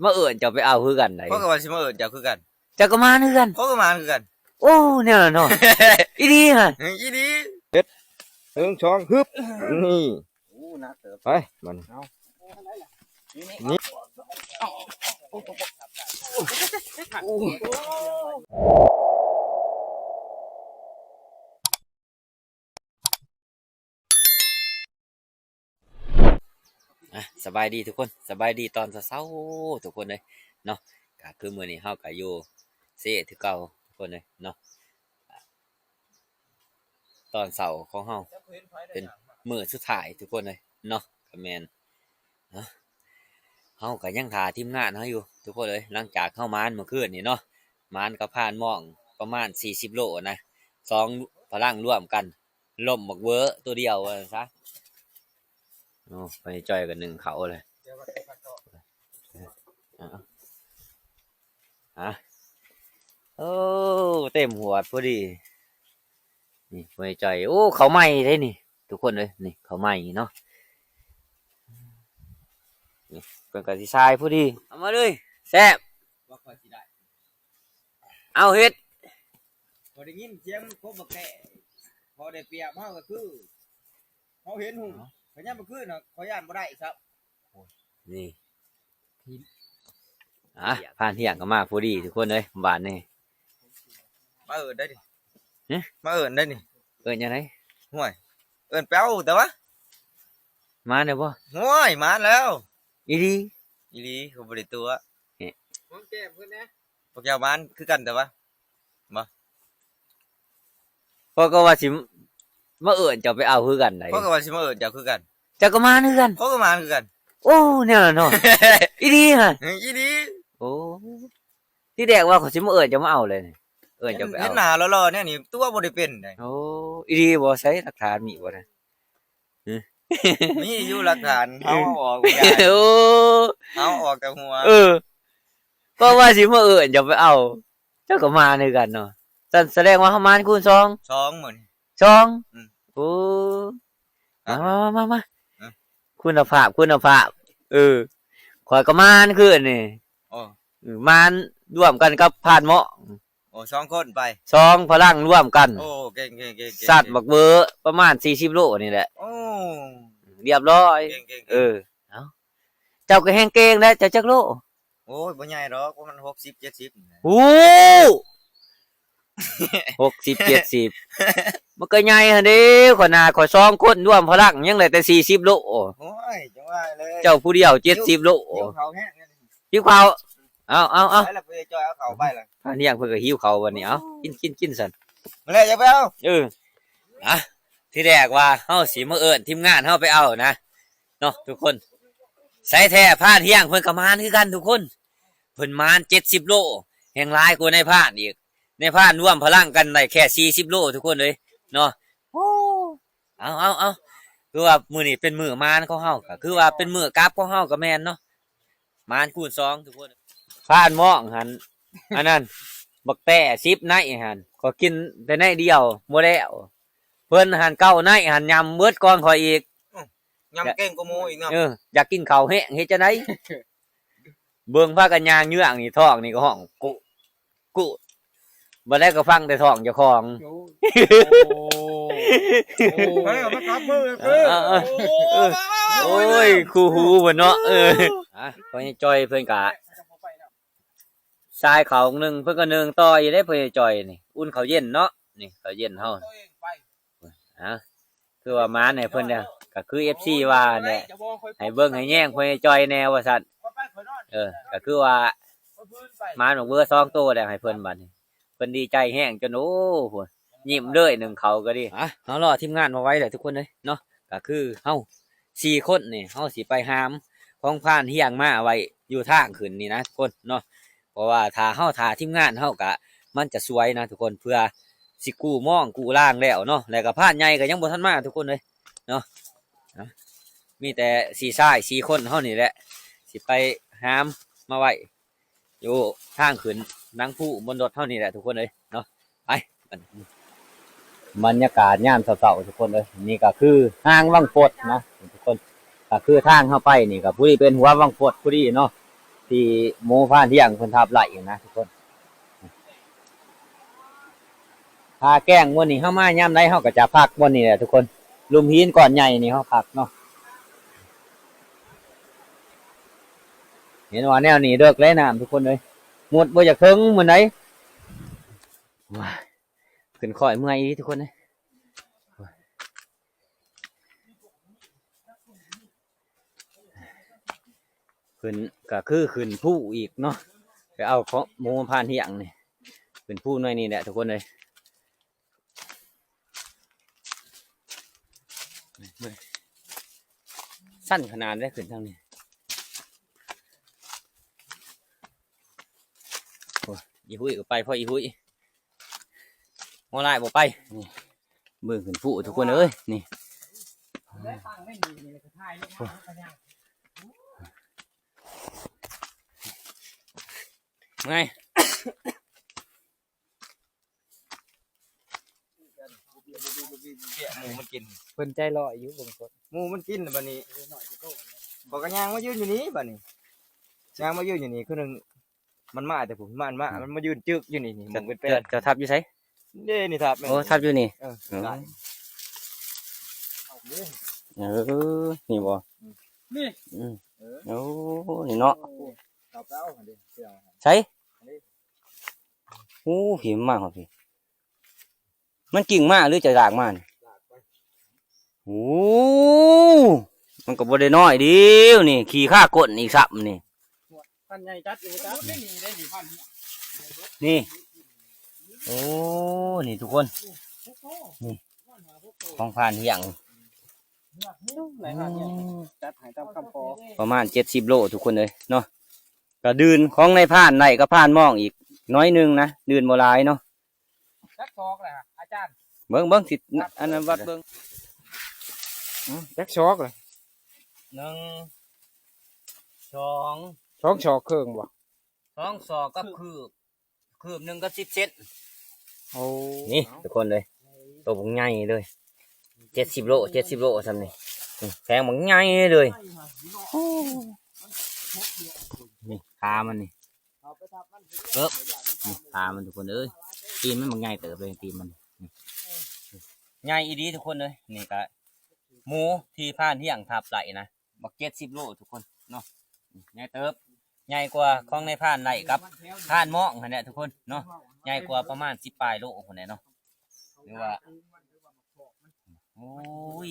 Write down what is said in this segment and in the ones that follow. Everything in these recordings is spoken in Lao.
ມາເອີ້ນເຈົ້າໄປເອົາຄືກັນໃດ. ຂ້ອຍກໍວ່າຊິມາເອີ້ນເຈົ້າຄືກັນ. ເຈົ້າກໍມາຄືກັນ. ຂ້ອຍກໍມາຄືກັນ. ໂອ້ ແນວນັ້ນເນາະ. ອີ່ຫຼີຫັ້ນ. ເອີ ອີ່ຫຼີ. ເຮັດ ໜຶ່ງ ສອງ ຮຶບ ນີ້. ໂອ້ ໜັກເຕີບ. ໄປ ບັດນີ້ ເອົາ ນີ້ ອ່ະ ສະບາຍດີທຸກຄົນ ສະບາຍດີຕອນເຊົ້າໆ ທຸກຄົນເອີຍເນາະ. ກະຄືມື້ນີ້ເຮົາກະຢູ່ເຊຄືເກົ່າ ທຸກຄົນເອີຍເນາະ. ຕອນເຊົ້າຂອງເຮົາເປັນມື້ສຸດທ້າຍ ທຸກຄົນເອີຍເນາະ. ກະແມ່ນເນາະ ເຮົາກະຍັງຖ້າທີມງານເຮົາຢູ່ ທຸກຄົນເອີຍ. ຫຼັງຈາກເຮົາໝານມື້ຄືນນີ້ເນາະ ໝານກັບພານມອງປະມານສີ່ສິບໂລນະ ສອງພະລັງລວມກັນ ລົ້ມບັກເວີໂຕດຽວວ່າຊັ້ນຊະ. ໂອ້ ໄປຈ່ອຍກັນໜຶ້ງເຂົ້າເລີຍ. ອ່ະ ໂອ້ ເຕັມຫວດພໍດີ. ນີ້ ໄປຈ່ອຍ. ໂອ້ ເຂົ້າໃໝ່ເດ້ນີ້ ທຸກຄົນເອີຍ. ນີ້ ເຂົ້າໃໝ່ເນາະ. ນີ້ ເພິ່ນກໍຊິຊາຍພໍດີ. ເອົາມາເລີຍ ແຊບ. ວ່າຂ້ອຍຊິໄດ້ ເອົາເຮັດ ຂ້ອຍໄດ້ຍິນສຽງກົບບັກແຕ ພໍໄດ້ປຽບເຮົາກໍຄື ເຮົາເຫັນຫຸ່ງ ເອີ ພະຍາມມື້ຄືນນະ ຂ້ອຍຢ້ານບໍ່ໄດ້ຊ້ຳ. ນີ້ ອ່ະ ຜ່ານທ່ຽງກໍມາພໍດີ ທຸກຄົນເອີຍ. ບາດນີ້ ມາເອີ້ນໄດ້ນີ້. ຮະ? ມາເອີ້ນໄດ້ນີ້. ເອີ້ນຈັ່ງໃດ? ຫ້ວຍ ເອີ້ນໄປເອົາແຕ່ວ່າ ມາແລ້ວບໍ່? ໂອ້ຍ ມາແລ້ວ. ອີ່ຫຼີ? ອີ່ຫຼີ ກໍບໍ່ໄດ້ຕົວະ. ຫອມແກ້ມເພິ່ນແດ່. ພວກເຈົ້າມາຄືກັນແຕ່ວ່າ ບໍ່ ຂ້ອຍກໍວ່າຊິມາເອີ້ນເຈົ້າໄປເອົາຄືກັນໃດ. ຂ້ອຍກໍວ່າຊິມາເອີ້ນເຈົ້າຄືກັນ. ເຈົ້າກໍມາຄືກັນ. ຂ້ອຍກໍມາຄືກັນ. ໂອ້ ແນວນັ້ນເນາະ. ອີ່ຫຼີຫັ້ນ. ເອີ ອີ່ຫຼີ. ໂອ້ ທີແລກວ່າຂ້ອຍຊິມາເອີ້ນເຈົ້າມາເອົາເລີຍ ເອີ້ນເຈົ້າໄປເອົາ. ເຫັນໜ້າຫຼໍ່ໆແນວນີ້ຕົວະບໍ່ໄດ້ເປັນໃດ. ໂອ້ ອີ່ຫຼີບໍ່? ໃສຫຼັກຖານມີບໍ່ນະ? ຮະ? ມີຢູ່ຫຼັກຖານ ເຮົາເອົາອອກບໍ່ໄດ້. ໂອ້ ເຮົາເອົາອອກແຕ່ຫົວ. ເອີ ກໍວ່າຊິມາເອີ້ນເຈົ້າໄປເອົາ ເຈົ້າກໍມາຄືກັນເນາະ. ຊັ້ນສະແດງວ່າເຮົາມາຄູນສອງ ສອງມື້ນີ້ ສອງ. ອືມ ໂອ້ ມາ ມາ ມາ ມາ ມາ. ເອີ ຄຸນນະພາບ ຄຸນນະພາບ. ເອີ ຂ້ອຍກໍມາຄືນີ້. ໂອ້ ເອີ ມາລວມກັນກັບພານເມາະ. ໂອ້ ສອງຄົນໄປ ສອງພະລັງລວມກັນ. ໂອ້ ເກັ່ງໆໆໆ ສັດບັກເວີປະມານສີ່ສິບໂລນີ້ແຫຼະ. ໂອ້ ລຽບຮ້ອຍ. ເກັ່ງໆໆ ເອີ ເອົ້າ ເຈົ້າກໍແຮ່ງເກັ່ງແຫຼະ. ເຈົ້າຈັກໂລ? ໂອ້ຍ ບໍ່ໃຫຍ່ດອກ ປະມານຫົກສິບເຈັດສິບນີ້ແຫຼະ. ໂອ້ ຫົກສິບເຈັດສິບ ມັນກໍໃຫຍ່ຫັ້ນເດ້. ຂະໜາດຂ້ອຍສອງຄົນລວມພະລັງຍັງໄດ້ແຕ່ສີ່ສິບໂລ. ໂອ້ຍ ຈັ່ງວ່າເລີຍ ເຈົ້າຜູ້ດຽວເຈັດສິບໂລ. ຫິວເຂົ້າແຮງ. ຫິວເຂົ້າ. ເອົາ ເອົາ ເອົາ ໄປລະ ໄປຈ່ອຍເອົາເຂົ້າໄປລະ. ພານທ່ຽງເພິ່ນກໍຫິວເຂົ້າບັດນີ້. ເອົາ ກິນ ກິນ ກິນຊັ້ນ. ມາແລ້ວ ຢ່າໄປເອົາ. ເອີ ອ່ະ ທີແລກວ່າເຮົາຊິມາເອີ້ນທີມງານເຮົາໄປເອົານະເນາະທຸກຄົນ. ໃສແທ້ ພານທ່ຽງເພິ່ນກໍມານຄືກັນທຸກຄົນ. ເພິ່ນມານເຈັດສິບໂລ ແຮ່ງຫຼາຍກວ່ານາຍພານອີກ. ນາຍພານລວມພະລັງກັນໄດ້ແຄ່ສີ່ສິບໂລທຸກຄົນເອີຍເນາະ. ໂອ້ ເອົາ ເອົາ ເອົາ ຄືວ່າມື້ນີ້ເປັນມື້ມານຂອງເຮົາ ກໍຄືວ່າເປັນມື້ກັບຂອງເຮົາກໍແມ່ນເນາະ. ມານຄູນສອງທຸກຄົນ. ພານມອງຫັ້ນ ອັນນັ້ນ ບັກແຕ້ສິບໄນຫັ້ນ ຂ້ອຍກິນແຕ່ໄນດຽວບໍ່ແລ້ວ. ເພິ່ນຫັ້ນເກົ້າໄນຫັ້ນ ຍຳເບິດກ່ອນຂ້ອຍອີກ. ຍຳເກັ່ງກວ່າໝູ່ອີກເນາະ. ເອີ ຢາກກິນເຂົ້າແຮງ ເຮັດຈັ່ງໃດ? ເບິ່ງພາກັນຍ່າງເຍືອງນີ້ ທ້ອງນີ້ກໍຮ້ອງ ກຸ ກຸ ບັດໃດກໍຟັງແຕ່ທ້ອງເຈົ້າຂອງ. ໂອ້ ໂອ້ ໂອ້ ໄປເອົາມາຈັບມື. ເອີ ເອີ ເອີ ໂອ້ຍ ຄູ່ຫູເພິ່ນເນາະ. ເອີ ອ່ະ ພໍ່ໃຫຍ່ຈ່ອຍເພິ່ນກະຊາຍເຂົ້າໜຶ່ງ ເພິ່ນກໍໜຶ່ງຕໍ່ອີກເດ້ ພໍ່ໃຫຍ່ຈ່ອຍນີ້. ອຸ່ນເຂົ້າເຢັນເນາະ ນີ້ເຂົ້າເຢັນເຮົາ. ອ່ະ ຄືວ່າມາໃຫ້ເພິ່ນເດ້ ກໍຄືເອັຟຊີວ່າແຫຼະ ໃຫ້ເບິ່ງໃຫ້ແຍງພໍ່ໃຫຍ່ຈ່ອຍແດ່ວ່າຊັ້ນ. ເອີ ກໍຄືວ່າມານບັກເວີສອງໂຕແລ້ວໃຫ້ເພິ່ນບັດນີ້. ເພິ່ນດີໃຈແຮງຈົນ ໂອ້ ຍິ້ມເລີຍ ໜຶ້ງເຂົ້າກໍດີ. ອ່ະ ເຮົາລໍທີມງານມາໄວ້ແລ້ວທຸກຄົນເອີຍເນາະ. ກໍຄືເຮົາສີ່ຄົນນີ້ ເຮົາຊິໄປຫາມຂອງພານຮຽງມາໄວ້ຢູ່ທາງຂຶ້ນນີ້ນະທຸກຄົນເນາະ. ເພາະວ່າຖ້າເຮົາຖ້າທີມງານເຮົາກະ ມັນຈະສວຍນະທຸກຄົນ ເພື່ອຊິກູ້ມອງກູ້ລາງແລ້ວເນາະ. ແລ້ວກະພານໃຫຍ່ກະຍັງບໍ່ທັນມາທຸກຄົນເອີຍເນາະ. ນະ ມີແຕ່ສີ່ຊາຍສີ່ຄົນເຮົານີ້ແຫຼະ ຊິໄປຫາມມາໄວ້ຢູ່ທາງຂຶ້ນຫຼັງພູບົນລົດເຮົານີ້ແຫຼະທຸກຄົນເອີຍເນາະ. ໄປ ບັນຍາກາດຍາມເຊົ້າໆ ທຸກຄົນເອີຍ. ນີ້ກໍຄືຫາງວັງຟົດນະທຸກຄົນ ກໍຄືທາງເຮົາໄປນີ້ກໍຜູ້ນີ້ເປັນຫົວວັງຟົດຜູ້ນີ້ເນາະ. ທີ່ໝູພານທ່ຽງເພິ່ນທັບໄລ່ນະທຸກຄົນ. ຖ້າແກ້ງມື້ນີ້ເຮົາມາຍາມໃດ ເຮົາກໍຈະພັກບ່ອນນີ້ແຫຼະທຸກຄົນ. ລຸ່ມຫີນກ້ອນໃຫຍ່ນີ້ເຮົາພັກເນາະ. ເຫັນວ່າແນວນີ້ເດິກເລີຍນ້ຳທຸກຄົນເອີຍ. ມຸດບໍ່ຢາກເຖິງມື້ໃດ. ວ້າຍ ຂຶ້ນຄ້ອຍເມື່ອຍອີ່ຫຼີທຸກຄົນເອີຍ. ຂຶ້ນກໍຄືຂຶ້ນພູອີກເນາະ. ໄປເອົາຂອງໝູພານທ່ຽງນີ້ ຂຶ້ນພູໜ້ອຍນີ້ແຫຼະທຸກຄົນເອີຍ. ຊັນຂະໜາດໃດຂຶ້ນທາງນີ້. ໂອ້ຍ ອີ່ຫຸ້ຍກໍໄປ ພໍອີ່ຫຸ້ຍ. ຫົວລາຍບໍ່ໄປ. ນີ້ ເບິ່ງຂຶ້ນພູທຸກຄົນເອີຍ ນີ້. ເມື່ອຍ. ໝູມັນກິນ ເພິ່ນໃຈຮ້ອຍຢູ່ເບິ່ງຄົນ. ໝູມັນກິນແລ້ວບັດນີ້ ຂ້ອຍກໍຍ່າງມາຢືນຢູ່ນີ້ບັດນີ້ ຍ່າງມາຢືນຢູ່ນີ້ ຄືໜຶ່ງ ມັນມາແຕ່ພຸ້ນ ມັນມາ ອືມ ມັນມາຢືນຈຶກຢູ່ນີ້ ນີ້ ໝູເປັນແປນ. ເຈົ້າ ເຈົ້າທັບຢູ່ໃສ? ເດ້ ນີ້ທັບແມ່ນ. ໂອ້ ທັບຢູ່ນີ້. ເອີ ເອີ ນີ້ບໍ່? ອືມ ນີ້ ອືມ ເອີ ໂອ້ ນີ້ເນາະ. ໃສ? ໂອ້ ພີ້ ມັນມາຮອດພີ້. ມັນກິ່ງມາ ຫຼືຈະລາກມານີ້? ໂອ້ ມັນກໍບໍ່ໄດ້ນ້ອຍເດ້ນີ້ ຂີ່ຄາກົ້ນອີກຊ້ຳນີ້. ພັນໃຫຍ່ຈັດຢູ່ ຈັດນີ້ ນີ້. ໂອ້ ນີ້ທຸກຄົນ ນີ້ ຂອງພານທ່ຽງ ອືມ ຈັດໃຫ້ຕາມຄຳຂໍ ປະມານເຈັດສິບໂລທຸກຄົນເອີຍເນາະ. ກະດື່ນຂອງນາຍພານໄດ້ກັບພານມອງອີກໜ້ອຍໜຶ່ງນະ ດື່ນບໍ່ຫຼາຍເນາະ. ຈັກສອກແຫຼະອາຈານ? ເບິ່ງ ເບິ່ງ ຊິອັນນັ້ນວັດເບິ່ງ. ອືມ ຈັກສອກແຫຼະ? ໜຶ່ງ ສອງ ສອງສອກເຄິ່ງບໍ່? ສອງສອກກັບຄືບ ຄືບໜຶ່ງກັບສິບເຊັນ. ໂອ້ ນີ້ທຸກຄົນເອີຍ ໂຕບັກໃຫຍ່ເລີຍ ເຈັດສິບໂລ ເຈັດສິບໂລຊ່ຳນີ້. ນີ້ ແທງບັກໃຫຍ່ເລີຍ. ນີ້ ຂາມັນນີ້ ເອີບ ນີ້ ຂາມັນທຸກຄົນເອີຍ ຕີນມັນບັກໃຫຍ່ເຕີບເລີຍ ຕີນມັນ ນີ້ ໃຫຍ່ອີ່ຫຼີທຸກຄົນເອີຍ. ນີ້ກະໝູທີ່ພານທ່ຽງທັບໄລ່ນະ ບັກເຈັດສິບໂລທຸກຄົນເນາະ ໃຫຍ່ເຕີບ ໃຫຍ່ກວ່າຂອງນາຍພານໄດ້ກັບພານມອງຫັ້ນແຫຼະທຸກຄົນເນາະ ໃຫຍ່ກວ່າປະມານສິບປາຍໂລພຸ້ນແຫຼະເນາະ. ຫຼືວ່າ ໂອ້ຍ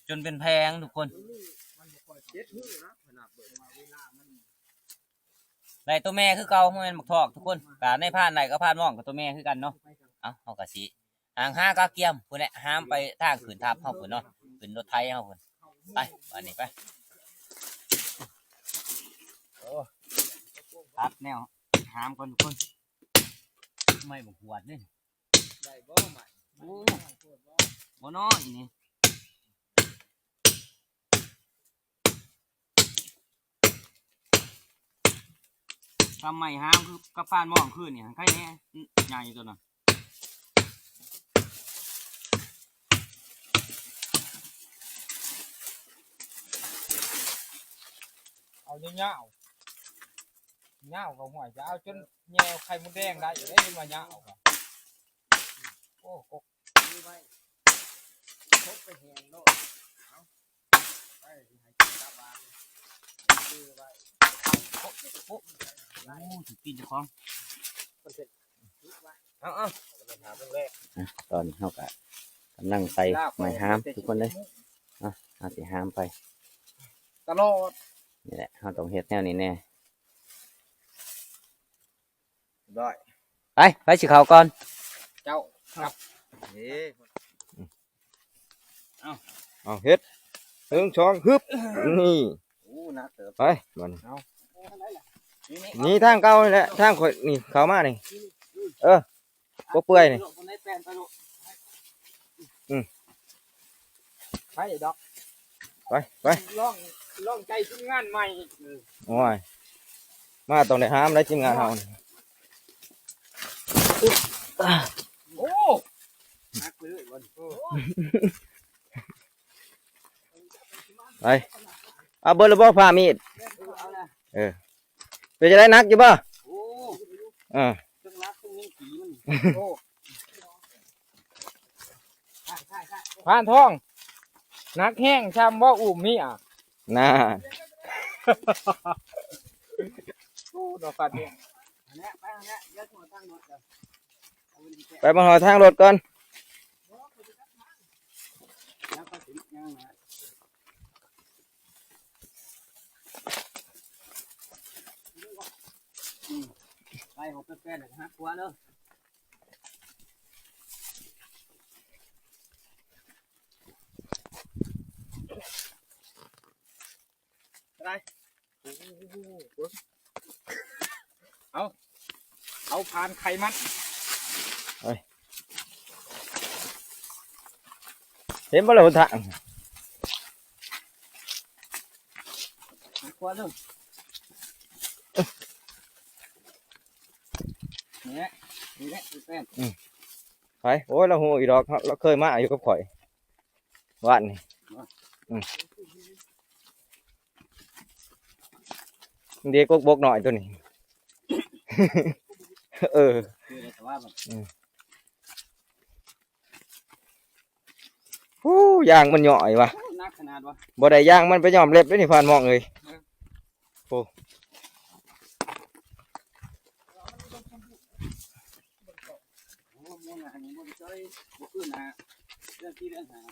ຈົນເປັນແຜງທຸກຄົນ ໄດ້ໂຕແມ່ຄືເກົ່າ ບໍ່ແມ່ນບັກທອກທຸກຄົນ. ກະນາຍພານໄດ້ກັບພານມອງກໍໂຕແມ່ຄືກັນເນາະ. ເອົ້າ ເຮົາກໍຊິ ຫາງຫາກະກຽມພຸ້ນແຫຼະ ຫາມໄປທາງຂຶ້ນທັບເຮົາພຸ້ນເນາະ ຂຶ້ນລົດໄຖເຮົາພຸ້ນ. ໄປ ບາດນີ້ໄປ ໂອ້ ຕັດແນວຫາມກ່ອນທຸກຄົນ. ໄມ້ບັກຫວດນີ້ ໄດ້ບໍ່ໄມ້? ໂອ້ ບໍ່ນ້ອຍນີ້. ກຳໄມ້ຫາມຄືກັບຟານມອງຄືນນີ້ ໃຄແນ່ ໃຫຍ່ຕົວນັ້ນ. ເອົາຍາວໆ ຍາວກໍຫ້ວຍ ຈະເອົາຈົນແຍ່ວໄຂ່ມົດແດງໄດ້ເດ້ ເຫັນວ່າຍາວ. ໂອ້ ກົກ ຖືໄວ້ ກົກໄປແຫ້ງໂລດ ເອົາ ໄປໃຫ້ກິນຕາບານ ຖືໄວ້ ໂອ້ ໂອ້ ໂອ້ ຖືຕີນເຈົ້າຂອງ ເອົາ ເອົາ ຕອນນີ້ເຮົາກະກຳລັງໃສ່ໄມ້ຫາມທຸກຄົນເດີ. ເອົາ ເຮົາຊິຫາມໄປຕະຫຼອດ ນີ້ແຫຼະ ເຮົາຕ້ອງເຮັດແນວນີ້ແນ່. ໄປ ໃຜຊິເຂົ້າກ່ອນ? ເຈົ້າ ເອົາ ເຮັດ ໜຶ່ງ ສອງ ຮຶບ ນີ້ ໂອ້ ໜັກເຕີບ ໄປ ບາດນີ້ ເອົາ ນີ້ທາງເກົ່ານີ້ແຫຼະ ທາງຂ້ອຍນີ້ ເຂົ້າມານີ້ ເອີ ບໍ່ເປື່ອຍນີ້ ອືມ ໄປດອກ ໄປ ໄປ ລອງ ລອງໃຈທີມງານໃໝ່ ໂອ້ຍ ມາຕ້ອງໄດ້ຫາມໄດ້ທີມງານເຮົາ ໂອ້ ໜັກໄປເລີຍ ໄປ ເອົາເບິດແລ້ວບໍ່ ຜ້າມີດ ເອີ ເອົາລະ ເອີ. ປັນຈັ່ງໃດ ໜັກຢູ່ບໍ່? ໂອ້ ເອີ ເທິງໜັກເທິງຍັງຕີມັນ ໂອ້ ຜ່ານທອງ ໜັກແຮງຊ່ຳເວົ້າອຸ້ມເມຍ ນາ ໂອ້ ເນາະ ຟາດເມຍ ໄປບັງຮອຍທາງລົດກ່ອນ. ໄປ ຫົກແປດແປດ ແລ້ວກໍຫັກຂວາເດີ ໄປ ເອົາ ເອົາຜ່ານໄຂ່ມັນ ເອີຍ ເຫັນບໍ່ລະຫົນທາງ? ຂວາເດີ ນີ້ແຫຼະ ນີ້ແຫຼະ ແປນ ອືມ ໄປ ໂອ້ຍ ລາວຮູ້ອີ່ດອກ ລາວເຄີຍມາຢູ່ກັບຂ້ອຍ ວານນີ້ ອືມ ເດ ກົກບົກນ້ອຍໂຕນີ້ ເອີ ອືມ ໂອ້ ຢາງມັນຫຍ້ອຍວ່າ ໂອ້ ໜັກຂະໜາດວ່າ ບໍ່ໄດ້ຢາງມັນໄປຍ້ອມເລັບເດ້ນີ້ ພານມອງເອີຍ ເອີ ໂອ້ ໂອ້ ມ່ວງອັນນີ້ບໍ່ໄດ້ໃຊ້ ບໍ່ຄືນະ ເລື່ອງທີ່ເລື່ອງຫາ ເຫ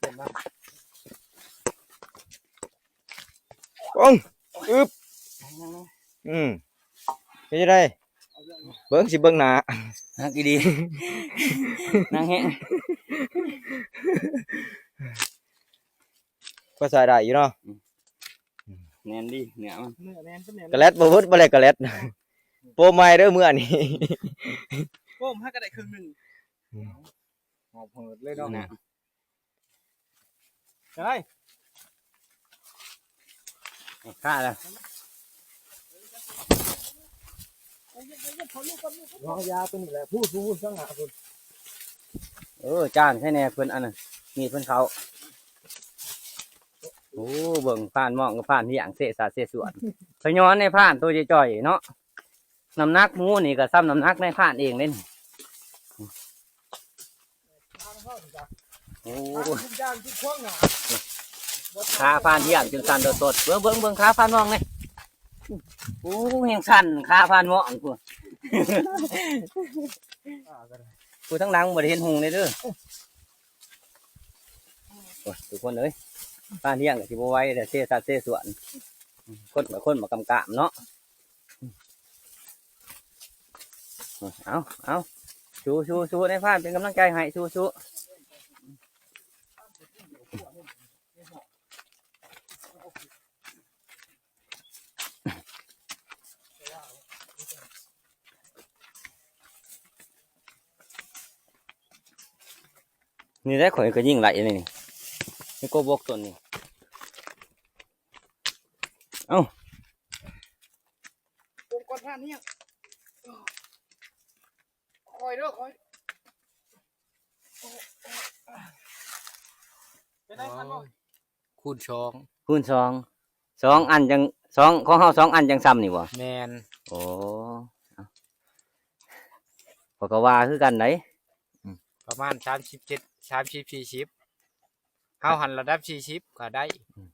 ັນບໍ່? ປຶ້ງ ອຶບ ອືມ ເປັນຈັ່ງໃດ? ເບິ່ງ ຊິເບິ່ງໜ້າ ໜັກອີ່ຫຼີ ໜັກແຮງ ພໍໃຊ້ໄດ້ຢູ່ເນາະ ອືມ ແໜ້ນດີເນື້ອມັນ ເນື້ອແໜ້ນ ກະແລັດບໍ່ເບິດ ບໍ່ໄດ້ກະແລັດ ໂປມໃໝ່ເດີເມືອນີ້ ໂປມຫາກະໄດ້ເຄິ່ງໜຶ່ງ ອືມ ຫອບເຫີດເລີຍເນາະ ນັ້ນນະ ຈັ່ງໃດ? ຂ້າລະ ເອົາຢາຕົວນີ້ແຫຼະ ຜູ້ ຜູ້ ຜູ້ ທາງໜ້າພຸ້ນ ເອີ ຈານໃສ່ແດ່ເພິ່ນ ອັນນັ້ນ ມີດເພິ່ນເຂົ້າ ໂອ້ ເບິ່ງພານມອງກັບພານຮຽງ ເສສາເສສວນ ຂະຍ້ອນໃນພານໂຕຈ່ອຍໆເນາະ ນ້ຳໜັກໝູນີ້ກໍສ່ຳນ້ຳໜັກນາຍພານເອງເດ້ນີ້ ໂອ້ ຂາພານຮຽງຈົນສັ່ນໂດດໆ ເບິ່ງ ເບິ່ງ ເບິ່ງຂາພານມອງນີ້ ໂອ້ ແຮງສັ່ນຂາພານມອງພຸ້ນ ຜູ້ທາງຫຼັງບໍ່ໄດ້ເຫັນຮຸ່ງເດ້ເດີ ໂອ້ຍ ທຸກຄົນເອີຍ ພານຮຽງກໍຊິບໍ່ໄຫວແລ້ວ ເຊສັດເຊສວນ ຄົນກໍຄົນບໍ່ກຳກາມເນາະ ເອົາ ເອົາ ສູ້ໆໆ ນາຍພານເປັນກຳລັງໃຈໃຫ້ ສູ້ໆ. ນີ້ແຫຼະ ຂ້ອຍກໍຍິງໄດ້ນີ້ ນີ້ ນີ້ ກົກບົກຕົ້ນນີ້ ເອົ້າ ກົກກ່ອນທ່ານນີ້ ຄ່ອຍເດີ ຄ່ອຍ ເປັນໄດ ອໍ ຄັນບໍ່? ຄູນສອງ ຄູນສອງ ສອງອັນຈັ່ງ ສອງ ຂອງເຮົາສອງອັນຈັ່ງສ່ຳນີ້ບໍ່? ແມ່ນ ໂອ້ ເອົ້າ ຂ້ອຍກໍວ່າຄືກັນໄດ໋ ອືມ ປະມານສາມສິບເຈັດ ສາມສິບ ສີ່ສິບ ເຮົາຫັ້ນລະດັບສີ່ສິບກໍໄດ້ ອືມ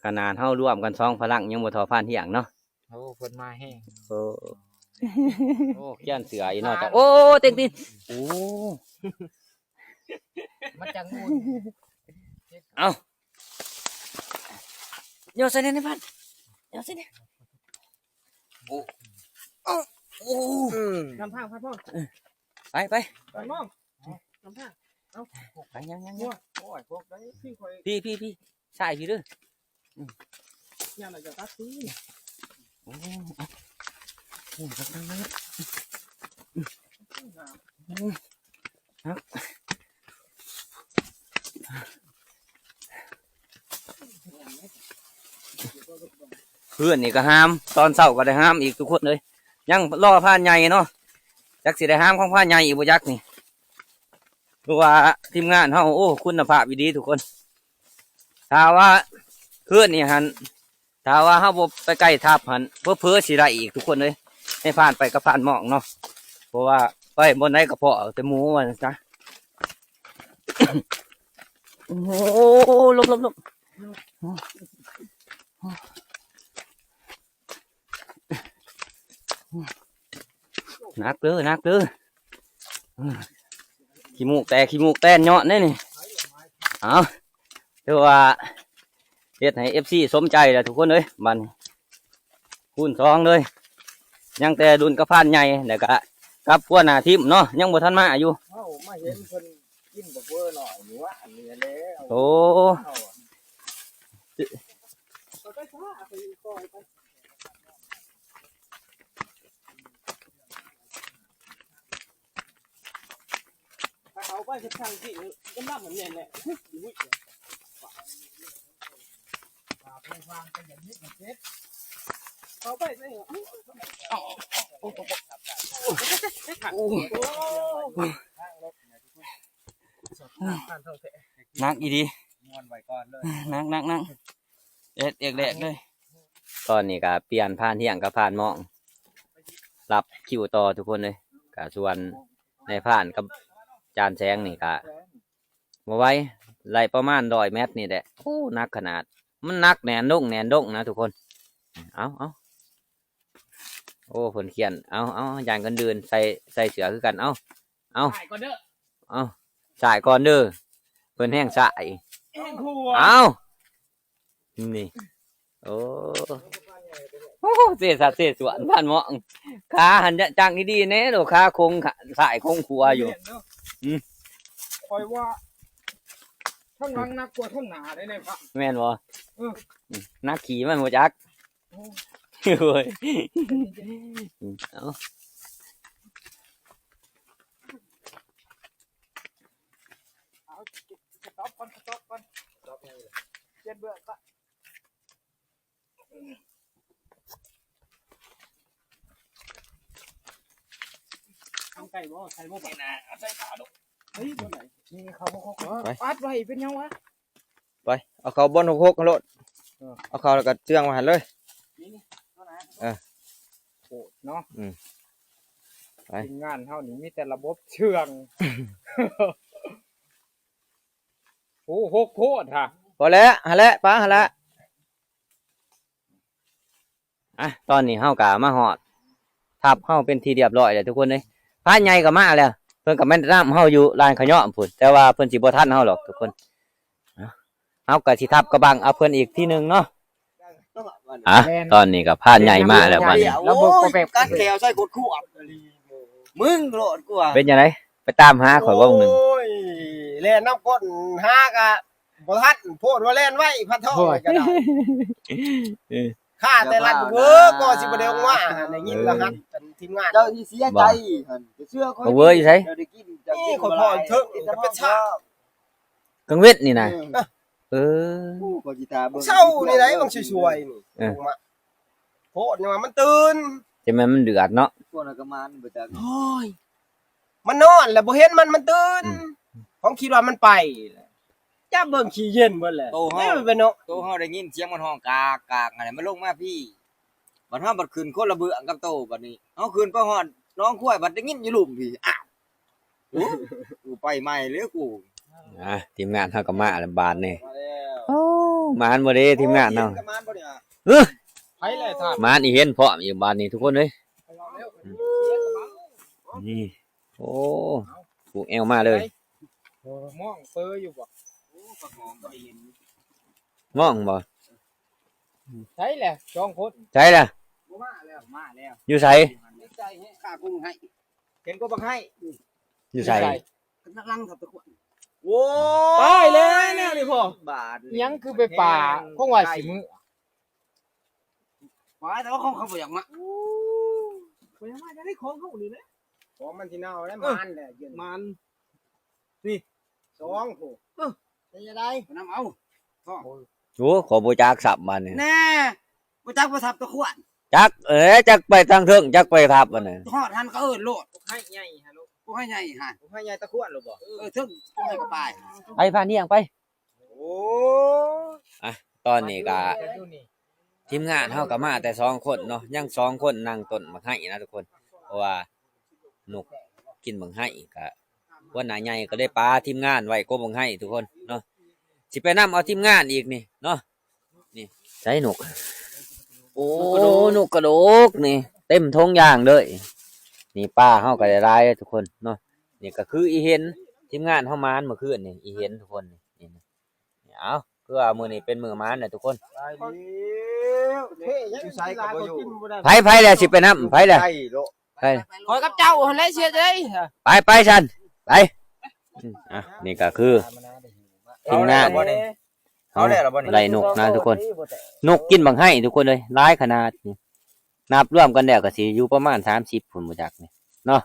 ຂະໜາດເຮົາລວມກັນສອງພະລັງຍັງບໍ່ທໍ່ພານຮຽງເນາະ ໂອ້ ເພິ່ນມາແຮງ ໂອ້ ໂອ້ ຂຽນເສື້ອອີກເນາະ ໂອ້ ເຕັງຕີນ ໂອ້ ມາຈັກໂມງ ເອົ້າ ຍໍໃສ່ແດ່ນາຍພານ ຍໍໃສ່ແດ່ ໂອ້ ໂອ້ ອືມ ນຳທາງພານມອງ ເອີ ໄປ ໄປ ພານມອງ ນຳທາງ ເອົ້າ ໄປ ຍັງ ຍັງ ຍັງ ໂອ້ຍ ພວກໃດ ພີ່ ພີ່ ພີ່ ຊ້າຍພີ່ເດີ ອືມ ຍ່າງໜ້ອຍຈະຕັດຕີນ ໂອ້ ໂອ້ ຕັດ ຕັດ ຕັດ ອືມ ເຮືອນນີ້ກໍຫາມ ຕອນເຊົ້າກໍໄດ້ຫາມອີກທຸກຄົນເອີຍ ຍັງລໍພານໃຫຍ່ເນາະ ຈັກຊິໄດ້ຫາມຂອງພານໃຫຍ່ອີກບໍ່ຈັກນີ້. ຄືວ່າທີມງານເຮົາ ໂອ້ ຄຸນນະພາບອີ່ຫຼີທຸກຄົນ. ຖ້າວ່າຄືນນີ້ຫັ້ນ ຖ້າວ່າເຮົາບໍ່ໄປໃກ້ທັບຫັ້ນ ເຜີໆຊິໄດ້ອີກທຸກຄົນເອີຍ ໃນພານໄປກັບພານໝອງເນາະ. ເພາະວ່າໄປບ່ອນໃດກໍພໍ້ແຕ່ໝູວ່າຊັ້ນຊະ. ໂອ້ ຫຼົບໆໆ. ໜັກເດີ ໜັກເດີ. ຂີ້ມູກແຕກ ຂີ້ມູກແຕນຍ້ອນເດ້ນີ້. ເອົາ ຖືວ່າເຮັດໃຫ້ເອັຟຊີສົມໃຈແລ້ວທຸກຄົນເອີຍ. ບັດນີ້ຄູນສອງເລີຍ. ຍັງແຕ່ລຸ້ນກັບພານໃຫຍ່ ແລ້ວກະກັບຫົວໜ້າທີມເນາະ ຍັງບໍ່ທັນມາຢູ່. ເຮົາມາເຫັນເພິ່ນ ກິນບັກເວີໜ້ອຍນີ້ວະ ອັນນີ້ແຫຼະ. ໂອ້ ເອົາ ໄປຊະ ໄປ ຄ່ອຍໄປ ຖ້າເຂົາໄປເຮັດທາງທີ່ ກຳລັງມັນແມ່ນແຫຼະ. ເຂົາໄປໃສ ເອົາ ໂອ້ ໂອ້ ໂອ້ ໂອ້ ໜັກອີ່ຫຼີ ມ່ວນໄວ້ກ່ອນເລີຍ ໜັກໆໆ ເອັດເອກແລກເລີຍ. ຕອນນີ້ກໍປ່ຽນພານທ່ຽງກັບພານໝອງ ຮັບຄິວຕໍ່ທຸກຄົນເລີຍ. ກໍສ່ວນນາຍພານກັບຈານແສງນີ້ກໍບໍ່ໄຫວ ໄລ່ປະມານຮ້ອຍແມັດນີ້ແຫຼະ. ໂອ້ ໜັກຂະໜາດ ມັນໜັກແໜ້ນດົງແໜ້ນດົງນະທຸກຄົນ. ເອົາ ເອົາ ໂອ້ ເພິ່ນຂຽນ ເອົາ ເອົາ ຢ້ານກັນດື່ນ ໃສ່ ໃສ່ເສື້ອຄືກັນ ເອົາ ເອົາ ສາຍກ່ອນເດີ ເອົາ ສາຍກ່ອນເດີ ເພິ່ນແຮ່ງສາຍ ແຮ່ງຂວາ ເອົາ ນີ້ ໂອ້ ໂອ້ ເຊສາເຊສວນ ພານໝອງ ຂາຫັ້ນຈະຈັງດີໆແດ່ໂລ ຂາຄົງຂາ ສາຍຄົງຂວາຢູ່ ແມ່ນເນາະ ອືມ ຂ້ອຍວ່າທາງຫຼັງໜັກກວ່າທາງໜ້າເດ້ນາຍພານ ແມ່ນບໍ່? ເອີ ອືມ ໜັກຂີ່ມັນບໍ່ຈັກ ໂອ້ຍ ເອົາ ເອົາ ສະຕັອບກ່ອນ ສະຕັອບກ່ອນ ສະຕັອບຫຍັງລະ ປ່ຽນເບືອກ ທາງໄກບໍ່ ໃສ່ບໍ່ ນີ້ນະ ເອົາໃສ່ຂາລູກ ເຮີ້ຍ ບ່ອນໃດ ນີ້ເຂົ້າບໍ່ຄົກ ໄປ ອັດໄວ້ເປັນຫຍັງວະ? ໄປ ເອົາເຂົ້າບ່ອນຫົກຫົກຫັ້ນໂລດ ເອີ ເອົາເຂົ້າແລ້ວກໍເຊື່ອງໄວ້ຫັ້ນເລີຍ ນີ້ ນີ້ ເທົ່ານັ້ນ ເອີ ໂຫດເນາະ ອືມ ໄປ ທີມງານເຮົານີ້ມີແຕ່ລະບົບເຊື່ອງ ໂອ້ ຫົກໂພດຫະ ພໍແລ້ວ ຫັ້ນແຫຼະ ປາຫັ້ນແຫຼະ. ອ່ະ ຕອນນີ້ເຮົາກໍມາຮອດທັບເຮົາເປັນທີ່ລຽບຮ້ອຍແລ້ວທຸກຄົນເອີຍ ພານໃຫຍ່ກໍມາແລ້ວ ເພິ່ນກໍມານຳເຮົາຢູ່ລານຂະຫຍ້ອມພຸ້ນ ແຕ່ວ່າເພິ່ນຊິບໍ່ທັນເຮົາດອກທຸກຄົນ ເຮົາກໍຊິທັບກະບັງເອົາເພິ່ນອີກທີໜຶ່ງເນາະ ອ່ະ ແມ່ນ ຕອນນີ້ກໍພານໃຫຍ່ມາແລ້ວບັດນີ້ ລະບົບກໍແບບ ກັດແຂ້ວໃສ່ຂວດຂວດ ມຶງໂລດກວ່າ ເປັນຈັ່ງໃດ ໄປຕາມຫາຂ້ອຍບໍ່ມື້ໜຶ່ງ ໂອ້ຍ ແລ່ນນຳກົ້ນຫາກະ ບໍ່ທັນ ໂພດວ່າແລ່ນໄວ ພັນທອງ ໂອ້ຍ ກໍໄດ້ ເອີ ຂ້າແຕ່ລັດເວີກໍຊິບໍ່ໄດ້ອອກມາ ໄດ້ຍິນລະຫັດກັນທີມງານ ເຈົ້າຊິເສຍໃຈຫັ້ນ ໄປເຊື່ອຂ້ອຍ ເວີຢູ່ໃສ ເຈົ້າໄດ້ກິນ ນີ້ຂ້ອຍພໍ້ເຖິງ ເປັນຊາກ ກາງເວັນນີ້ນະ ເອີ ເອີ ໂອ້ ຂ້ອຍຊິຖ້າເບິ່ງ ເຊົ້ານີ້ໄດ໋ ບາງສວຍໆນີ້ ເອີ ໂພດຍັງວ່າມັນຕື່ນ ຈະແມ່ນມັນເດືອດເນາະ ພວກນັ້ນກໍມານບໍ່ຈັກ ໂອ້ຍ ມັນນອນແລ້ວບໍ່ເຫັນມັນ ມັນຕື່ນ ອືມ ຂ້ອຍຄິດວ່າມັນໄປແລ້ວ ຈັບເບິ່ງຂີ້ເຢັນເບິດແລ້ວ ໂຕເຮົາ ແມ່ນໄປເນາະ ໂຕເຮົາໄດ້ຍິນສຽງມັນຮ້ອງກາກໆ ຫັ້ນແຫຼະ ມັນລົງມາພີ້ ບັດເຮົາບັດຂຶ້ນຄົນລະເບື້ອງກັບໂຕ ບັດນີ້ເຮົາຂຶ້ນໄປຮອດໜອງຄວາຍ ບັດໄດ້ຍິນຢູ່ລຸ່ມພີ້ ອ້າວ ໂອ້ ກູໄປໃໝ່ເລີຍກູ ອ່າ ທີມງານເຮົາກໍມາແລ້ວບາດນີ້ ມາແລ້ວ ໂອ້ ມານບໍ່ເດ້ທີມງານເຮົາ ໂອ້ ເຫັນກໍມານບໍ່ນີ້ ເອີ ໃຜແຫຼະທ່ານ ມານອີເຫັນພ້ອມອີກບາດນີ້ທຸກຄົນເອີຍ ໄປເວົ້າແລ້ວ ນີ້ ໂອ້ ຜູກແອວມາເລີຍ ມອງເປີຢູ່ບໍ່ ໂອ້ ປາກຫອມບໍ່ໄດ້ເຫັນ ມອງບໍ່ ໃສແຫຼະ ສອງຄົນ ໃສລະ ບໍ່ມາແລ້ວ ມາແລ້ວ ຢູ່ໃສ ໃສ ຂ້າກຸງໃຫ້ ເຫັນກໍບັກໃຫ້ ຢູ່ໃສ ຢູ່ໃສ ກຳລັງທັບຕະຂວນ ໂອ້ຍ ຕາຍແລ້ວແນວນີ້ພໍ່ ບາດນີ້ ຫຍັງຄືໄປປ່າ ຄງວ່າຊິມື້ ວ່າແຕ່ວ່າຂອງເຂົາບໍ່ຢາກມາ ໂອ້ ບໍ່ຢາກມາຈະໄດ້ຂອງເຮົານີ້ແຫຼະ ຂອງມັນຊິເນົ່າແລ້ວ ເອີ ມານແຫຼະ ເຢັນ ມານ ນີ້ ສອງໂຫ ເອີ ເປັນຈັ່ງໃດ ນຳເອົາ ໂອ້ ຂ້ອຍບໍ່ຈັກສັບບາດນີ້ ແນ່ ບໍ່ຈັກບໍ່ສັບຕະຂວນ ຈັກ ເອີ ຈັກໄປທາງເທິງ ຈັກໄປທັບອັນນັ້ນ ຮອດຫັ້ນກໍເອີ້ນໂລດ ພວກໄຮ່ໃຫຍ່ຫັ້ນໂລດ ພວກໄຮ່ໃຫຍ່ຫັ້ນ ພວກໄຮ່ໃຫຍ່ຕະຂວນໂລດບໍ່ ເອີ ເທິງພວກໄຮ່ກະປາຍ ໄປພານຫຍັງໄປ ໂອ້ຍ ອ່ະ ຕອນນີ້ກະ ທີມງານເຮົາກໍມາແຕ່ສອງຄົນເນາະ ຍັງສອງຄົນນັ່ງຕົ້ນໝາກໄຮນະທຸກຄົນ ເພາະວ່ານົກກິນໝາກໄຮ ກະຫົວໜ້າໃຫຍ່ກໍເລີຍປາທີມງານໄວ້ກົກໝາກໄຮທຸກຄົນເນາະ ຊິໄປນຳເອົາທີມງານອີກນີ້ເນາະ ນີ້ໃສນົກ ໂອ້ ນົກກະໂດກນີ້ເຕັມຖົງຢາງເລີຍ ນີ້ປາເຮົາກໍໄດ້ຫຼາຍເດ້ທຸກຄົນເນາະ ນີ້ກໍຄືອີເຫັນ ທີມງານເຮົາໝານມື້ຄືນນີ້ ອີເຫັນທຸກຄົນນີ້ ນີ້ ເອົາ ຄືວ່າມື້ນີ້ເປັນມື້ໝານນະທຸກຄົນ ຢູ່ໃສກໍບໍ່ຢູ່ ໃຜ ໃຜແຫຼະຊິໄປນຳ ໃຜແຫຼະ ໄປໂລດ ໄປ ຂ້ອຍກັບເຈົ້າຫັ້ນແຫຼະ ເສຍໃຈ ໄປ ໄປຊັ້ນ ໄປ ອືມ ອ່ະ ນີ້ກໍຄືທີມງານ ເອົາແລ້ວບໍ່ນີ້ ເຮົາ ເອົາແລ້ວບໍ່ນີ້ ໄດ້ນົກນະທຸກຄົນ ນົກກິນບັກໄຮທຸກຄົນເອີຍ ຫຼາຍຂະໜາດ ນັບລວມກັນແລ້ວກໍຊິຢູ່ປະມານສາມສິບພຸ້ນບໍ່ຈັກນີ້ເນາະ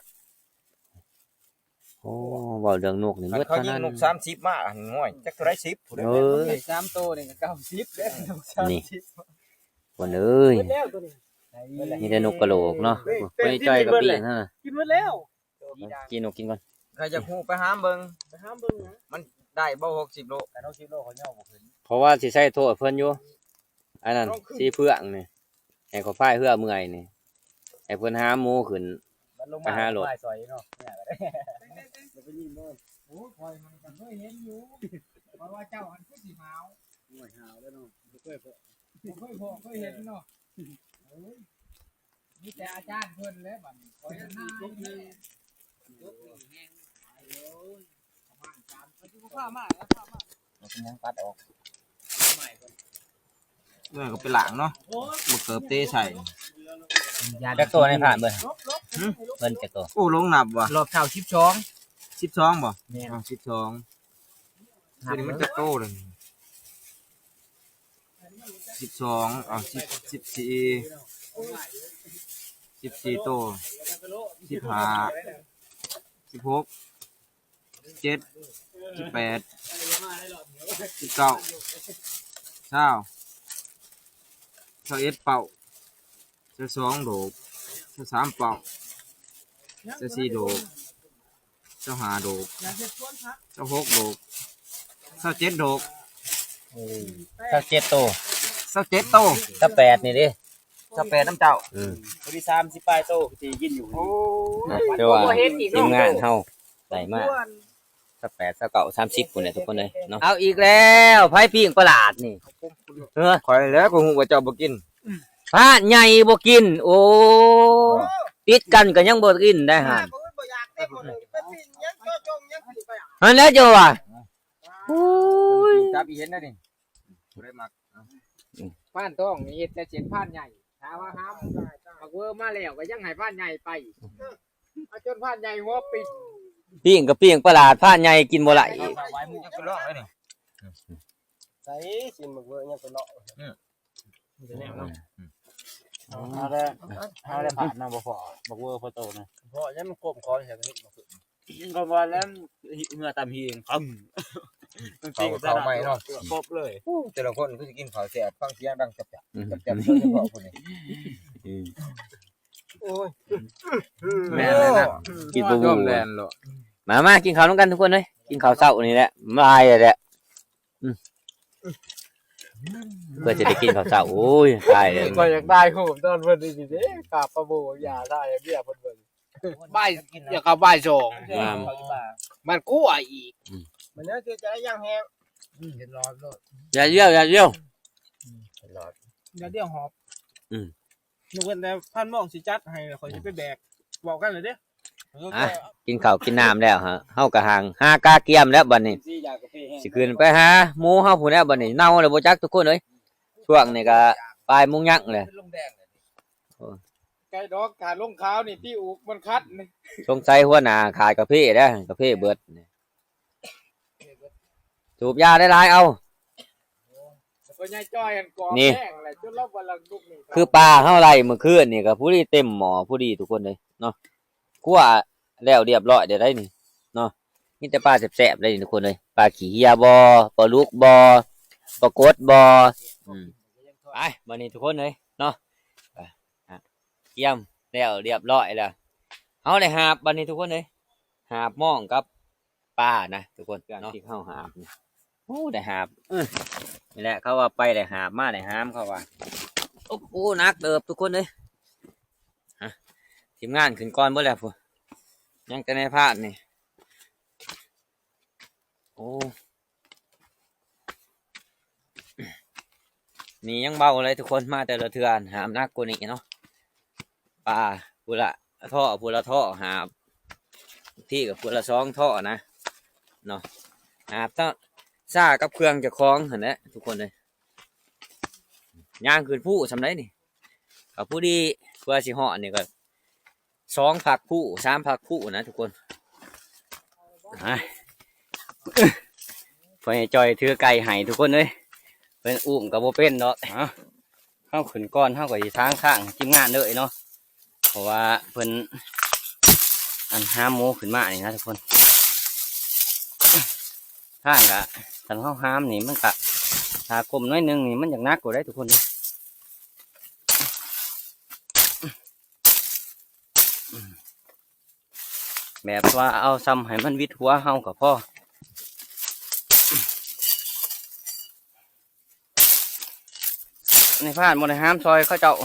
ໂອ້ ເວົ້າເລື່ອງນົກນີ້ ຄັນເຂົາຍິງນົກສາມສິບມາ ອັນ ໂອ້ຍ ຈັກເທົ່າໃດສິບພຸ້ນ ເອີ ໄດ້ສາມໂຕນີ້ກໍເກົ້າສິບແລ້ວ ນີ້ ຄົນເອີຍ ມີແຕ່ນົກກະໂຫຼກເນາະ ໄປຈ່ອຍກັບປີນຫັ້ນນະ ກິນໝົດແລ້ວ ກິນ ກິນ ກິນກ່ອນ ໃຄຢາກຮູ້ໄປຫາເບິ່ງ ໄປຫາເບິ່ງ ມັນໄດ້ບໍ່ຫົກສິບໂລ ຄັນຫົກສິບໂລເຂົາຍ່ອງບໍ່ຂຶ້ນ ເພາະວ່າຊິໃສ່ໂທດເພິ່ນຢູ່ ອັນນັ້ນ ສີເຟືອງນີ້ ໃຫ້ເຂົາພາຍເຮືອເມື່ອຍນີ້ ໃຫ້ເພິ່ນຫາໝູຂຶ້ນ ມັນລົງມາ ໄປຫາໂລດ ພາຍຊ່ອຍເນາະ ໂອ້ຍ ຂ້ອຍມັນກໍເຄີຍເຫັນຢູ່ ເພາະວ່າເຈົ້າຫັ້ນຄືຊິຫາວ ໂອ້ຍ ຫາວແລ້ວເນາະ ບໍ່ເຄີຍພໍ້ ບໍ່ເຄີຍພໍ້ເຄີຍເຫັນເນາະ ໂອ້ຍ ມີແຕ່ອາຈານເພິ່ນແຫຼະບັດນີ້ ຂ້ອຍນາຍແຫຼະ ໂອ້ຍ ປະມານສາມ ເຂົາຊິບໍ່ພາມາ ແລ້ວພາມາ ເອົາເປັນຫຍັງຕັດອອກ ເມື່ອກໍໄປລ້າງເນາະ ບໍ່ເກີບເຕະໃສ່ ຈັກໂຕໃນຜ່ານເບິ່ງ ຫຶ ເບິ່ງຈັກໂຕ ໂອ້ ລົງນັບວ່າ ລອບເຊົ້າສິບສອງ ສິບສອງບໍ່ ແມ່ນ ອໍ ສິບສອງ ນັບ ຕົວນີ້ມັນຈັກໂຕເລີຍ ສິບສອງ ເອົາ ສິບ ສິບສີ່ ສິບສີ່ໂຕ ສິບຫ້າ ສິບຫົກ ສິບເຈັດ ສິບແປດ ສິບເກົ້າ ຊາວ ຊາວເອັດເປົ້າ ຊາວສອງໂດກ ຊາວສາມເປົ້າ ຊາວສີ່ໂດກ ຊາວຫ້າໂດກ ຊາວຫົກໂດກ ຊາວເຈັດໂດກ ໂອ້ ຊາວເຈັດໂຕ ຊາວເຈັດໂຕ ຊາວແປດນີ້ເດ້ ຊາວແປດນຳເຈົ້າ ອືມ ພໍດີສາມສິບປາຍໂຕທີ່ກິນຢູ່ ໂອ້ຍ ນະ ແຕ່ວ່າທີມງານເຮົາໄດ້ມາຊາວແປດ ຊາວເກົ້າ ສາມສິບພຸ້ນແຫຼະທຸກຄົນເອີຍເນາະ ເອົາອີກແລ້ວ ໃຜປີ້ງປະຫຼາດນີ້ ເອີ ຂ້ອຍແຫຼະ ຂ້ອຍຮູ້ວ່າເຈົ້າບໍ່ກິນ ພານໃຫຍ່ບໍ່ກິນ ໂອ້ ຕິດກັນກໍຍັງບໍ່ກິນໄດ້ຫັ້ນ ບໍ່ຢາກເຕັມໝົດເລີຍ ໄປປີ້ງຫຍັງ ເຈາະຈົງຫຍັງ ຫັ້ນແຫຼະເຈົ້າວ່າ ໂອ້ຍ ຈັບອີເຫັນໄດ້ນີ້ ຜູ້ໃດມັກ ອືມ ພານທອງນີ້ເຮັດແຕ່ເສັ້ນພານໃຫຍ່ ຖ້າວ່າຫາມ ບັກເວີມາແລ້ວກໍຍັງໃຫ້ພານໃຫຍ່ໄປ ເອົາຈົນພານໃຫຍ່ຫົວປິ້ງ ປີ້ງກໍປີ້ງປະຫຼາດ ພານໃຫຍ່ກິນບໍ່ໄດ້ອີກ ໃສ່ຊີ້ນບັກເວີຍັງໄປເລາະ ອືມ ມັນເປັນແນວເນາະ ເອົາແລ້ວ ເອົາແລ້ວ ພານນະ ບໍ່ພໍ ບັກເວີພໍໂຕນະ ພໍຍັງມັນກົມຄອໃສ່ ກໍວ່າແລ້ວເຫື່ອຕຳຫີງ ເຂົາ ເຂົາໃໝ່ເນາະ ຄົບເລີຍ ໂອ້ ແຕ່ລະຄົນຄືຊິກິນເຂົ້າແຊບ ຟັງສຽງດັງຈັບໆ ອືມ ຈັບໆ ໂດຍສະເພາະຜູ້ນີ້ ອືມ ໂອ້ຍ ແມ່ນແລ້ວນະ ກິນບໍ່ຮູ້ ແມ່ນໂລດ ມາ ມາກິນເຂົ້ານຳກັນທຸກຄົນເອີຍ ກິນເຂົ້າເຊົ້ານີ້ແຫຼະ ຫຼາຍແຫຼະ ອືມ ເພື່ອຈະໄດ້ກິນເຂົ້າເຊົ້າ ໂອ້ຍ ຕາຍແລ້ວ ຂ້ອຍຢາກຕາຍໂຫງຕອນເພິ່ນນີ້ເດ້ ກາບປາໂບ ຢ່າໄດ້ເບຍເພິ່ນເບິ່ງ ບ່າຍ ຢາກເຂົ້າບ່າຍສອງ ງາມ ມັນກົວອີກ ອືມ ມັນເນາະ ຈະໄດ້ຢ່າງແຮງ ອືມ ເຮັດຫຼອດໂລດ ຢ່າດຽວ ຢ່າດຽວ ອືມ ເຮັດຫຼອດ ຢ່າດຽວຫອບ ອືມ ຍົກເວັ້ນແຕ່ພັນໝ້ອງຊິຈັດໃຫ້ ຂ້ອຍຊິໄປແບກ ເວົ້າກັນເລີຍເດ້ ອ່ະ ກິນເຂົ້າກິນນ້ຳແລ້ວ ເຮົາກໍຫາ ຫາກາກຽມແລ້ວບັດນີ້ ຊິຂຶ້ນໄປຫາໝູເຮົາພຸ້ນແລ້ວບັດນີ້ ເນົ່າແລ້ວບໍ່ຈັກທຸກຄົນເອີຍ ຊ່ວງນີ້ກໍປາຍໂມງຍັງແລ້ວ ໄກ່ດອກ ຖ້າລົງຂາວນີ້ຕິ ອຸກມັນຄັນ ສົງໄສຫົວໜ້າຂາຍກາເຟເດ້ ກາເຟເບິດ ສູບຢາຫຼາຍໆ ເອົາ ໂອ້ ພໍ່ໃຫຍ່ຈ້ອຍຫັ້ນກອງ ນີ້ ແຫ້ງແລ້ວ ຈົນລາວບໍ່ລັກລຸກນີ້ ຄືປາເຮົາໄລ່ມື້ຄືນນີ້ກໍພໍດີເຕັມໝໍ້ພໍດີທຸກຄົນເລີຍເນາະ ຄົວແລ້ວລຽບຮ້ອຍແລ້ວໄດ໋ນີ້ເນາະ ມີແຕ່ປາແຊບໆ ເລີຍນີ້ທຸກຄົນເອີຍ ປາຂີ້ເຫື່ອບໍ່ ປາດຸກບໍ່ ປາກົດບໍ່ ອືມ ໄປ ບັດນີ້ທຸກຄົນເອີຍເນາະ ໄປ ກຽມແລ້ວ ລຽບຮ້ອຍແລ້ວ. ເຮົາໄດ້ຫາບບັດນີ້ທຸກຄົນເອີຍ, ຫາບມອງກັບປານະທຸກຄົນເນາະ ທີ່ເຮົາຫາບນີ້. ໂອ້ ໄດ້ຫາບ ເອີ ນີ້ແຫຼະ ເຂົາວ່າໄປໄດ້ຫາບ ມາໄດ້ຫາມ ເຂົາວ່າ. ໂອ້ ໜັກເຕີບທຸກຄົນເອີຍ. ຮະ ທີມງານຂຶ້ນກ່ອນເບິດແລ້ວພຸ້ນ, ຍັງແຕ່ນາຍພານນີ້. ໂອ້ ນີ້ຍັງເບົາເລີຍທຸກຄົນ, ມາແຕ່ລະເທື່ອຫາບໜັກກວ່ານີ້ເນາະ. ປາຜູ້ລະທໍ່ ຜູ້ລະທໍ່ຫາບ, ບາງທີກໍຜູ້ລະສອງທໍ່ນະເນາະ. ຫາບຊາກັບເຄື່ອງເຈົ້າຂອງຫັ້ນແຫຼະທຸກຄົນເອີຍ. ຍ່າງຂຶ້ນພູສ່ຳໃດນີ້ ກໍພໍດີ ເພື່ອຊິຮອດນີ້ກໍ ສອງພັກພູ ສາມພັກພູນະທຸກຄົນ. ຮະ ພໍ່ໃຫຍ່ຈ່ອຍຖືໄກ່ໃຫ້ທຸກຄົນເອີຍ, ເພິ່ນອຸ້ມກໍບໍ່ເປັນດອກ. ເຮົາ ເຮົາຂຶ້ນກ່ອນ ເຮົາກໍຊິຖາງທາງໃຫ້ທີມງານເລີຍເນາະ, ເພາະວ່າເພິ່ນ ອັນ ຫາມໝູຂຶ້ນມານີ້ນະທຸກຄົນ. ທາງກະ ຄັນເຮົາຫາມນີ້ມັນກະ ຖ້າກົ້ມໜ້ອຍໜຶ່ງນີ້ມັນຢາກໜັກກວ່າໃດ໋ທຸກຄົນ. ແບບວ່າເອົາຊ່ຳໃຫ້ມັນຫວິດຫົວເຮົາກໍພໍ. ນາຍພານບໍ່ໄດ້ຫາມຊ່ອຍເຂົາເຈົ້າ,